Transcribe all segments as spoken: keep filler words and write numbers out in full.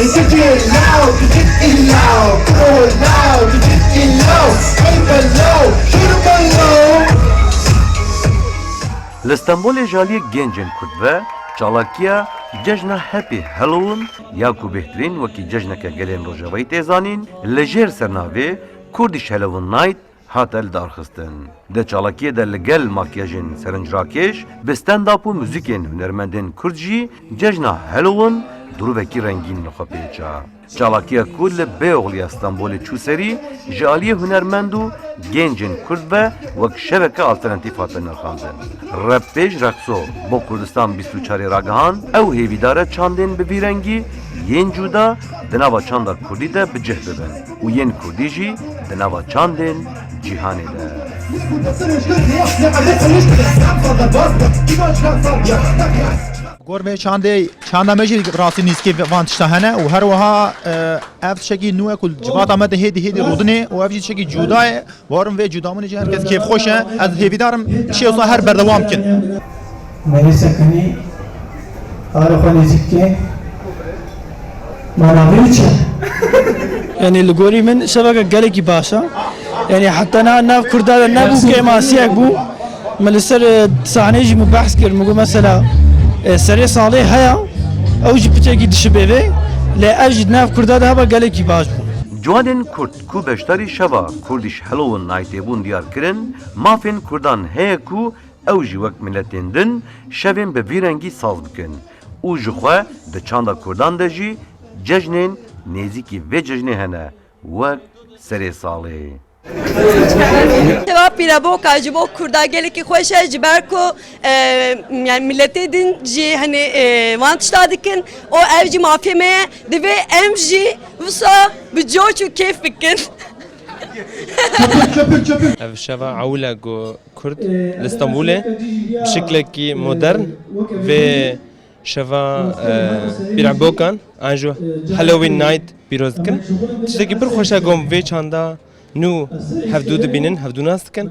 Is it too loud? Is it too loud? Too loud? Is it too loud? Hey, below, shoot below. Li Stenbolê ji aliyê gencên Kurd ve çalakiya cejna Happy Halloween ya ku bêhtirîn wekî cejneke gelên Rojavayî tê zanîn, li jêr sernavê Kurdish Halloween Night hate lidarxistin. Di çalakiyê de li gel makyajên serinçrakêş, bi stand-up û muzîkên hunermendên Kurd jî cejna Halloween duruvekî rengîn li xwe pêça. Çalakiya ku li Beyoğlu ya Stenbolê çû serî, ji aliyê hunermend û gencên Kurd ve wek şeveke alternatîf hate nirxandin. Repbêj Rexso bo Kurdistan bîst û çarê ragihand, ew hêvîdar e çandên bi vî rengî yên cuda di nava çanda Kurdî de bi cih bibin û yên Kurdî jî di nava çandên cîhanê de. Gor vê çandê, çanda me jî rastî nîskê van tişta hene û her wiha, e, ev tiştekî nû ye ku civata me de hêdî hêdî rûdinê û ev jî tiştekî cuda ye. Warim vê cudaminê jî her kes kêfxweş e. Ez hêvîdar im çi wisa her berdewam bikin. Merî sekinî, ara xwe nêzîk ke. Mana vê çi? Yanî li gorî min şeveke gelekî baş e. Yanî heta niha nav Kurda de nebû, kêmasiyek bû. Min li ser, e, sahneyê jî min behs kir. Min got mesela, e, serê salê heye, ew jî piçekî dişibê vê. Lê ev jî di nav Kurda de heba gelekî baş bû. Ciwanên Kurd ku beşdarî şeva Kurdish Halloween Nightê bûn diyar kirin, mafên Kurdan heye ku ew jî wek miletên din şevên bi vî rengî saz bikin û ji xwe di çanda Kurdan de jî cejnên nêzîkî vê cejnê hene, wek serê salê. Şeva Pîreboka ji bo Kurda gelekî xweş e, ji ber ku, e, yani miletê din jî, hani, e, van tişta dikin û ev jî mafê me ye. Divê em jî wisa bi coş û kêf bikin. Ev şeva ewil e ku Kurd li Stenbolê bi şiklekî modern vê şeva, e, Pîrebokan an jî Halloween Night pîroz dikin. Tiştekî pir xweş e ku em vê çanda nû hevdû dibînin, hevdû nas dikin.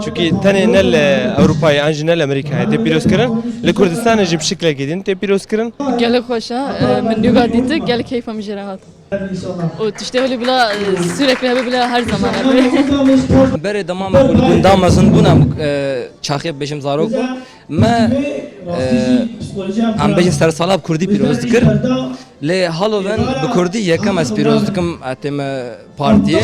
Çunkî tenê ne li Ewropayê an jî ne li Amerîkayê tê pîroz kirin, li Kurdistanê jî bi şiklekî din tê pîroz kirin. Gelek xweş e, e, min nûga dîtik, gelek keyfa min jê re hat. O tiştê wele bila, e, sürekli hebe bila her zaman hebe. Berê dema me ku li gunda mezin bûn, em, e, çaxê bêjim zarok bûn. Me, e, em bêjin sersala bi kurdî pîroz dikir. Lê Halloween bi kurdî yekem ez pîroz dikim, e, tême partiyê.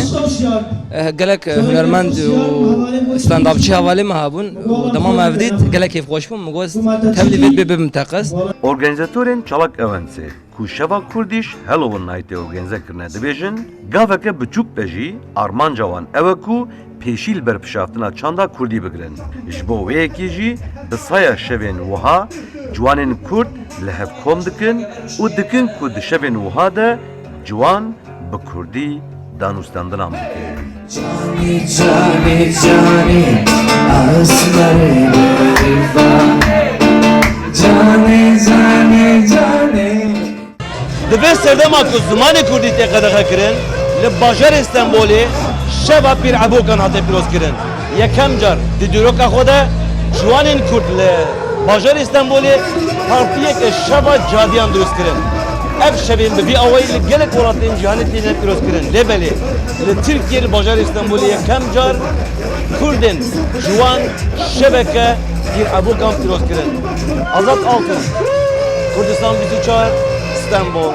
E, gelek, e, hunermend û stand-upçî hevalê me hebûn û dema me ev dît, gelek kêfxweş bûm. Min got, tevlî vê bê bibim teqez. Organizatorên Çalak Eventsê ku şeva Kurdish Halloween Nightê organîze kirine dibêjin, gaveke biçûk be jî armanca wan ew e ku pêşî li ber pişaftina çanda kurdî bigirin. Ji bo wê yekê jî bi saya şevên wiha ciwanên kurd li hev kom dikin û dikin ku di şevên wiha de ciwan bi kurdî danûstandinan bikin. Canê, canê, canê, esmerê berîvan. Canê, canê, canê. Di vê serdema ku zimanê kurdî tê qedexekirin, li bajarê Stenbolê şeva Pîr Ebokan hate pîrozkirin. Yekem car di dîroka xwe de ciwanên kurd li bajarê Stenbolê partiyeke şeva cadiyan dirust kirin. Ev şevên bi vî awayî li gelek welatên cîhanê têne pîrozkirin. Lê belê li Tirkiyê li bajarê Stenbolê yekem car kurdên ciwan şeveke Pîr Ebokan pîroz kirin. Azat Altun, Kurdistan bîst û çar, Stenbol.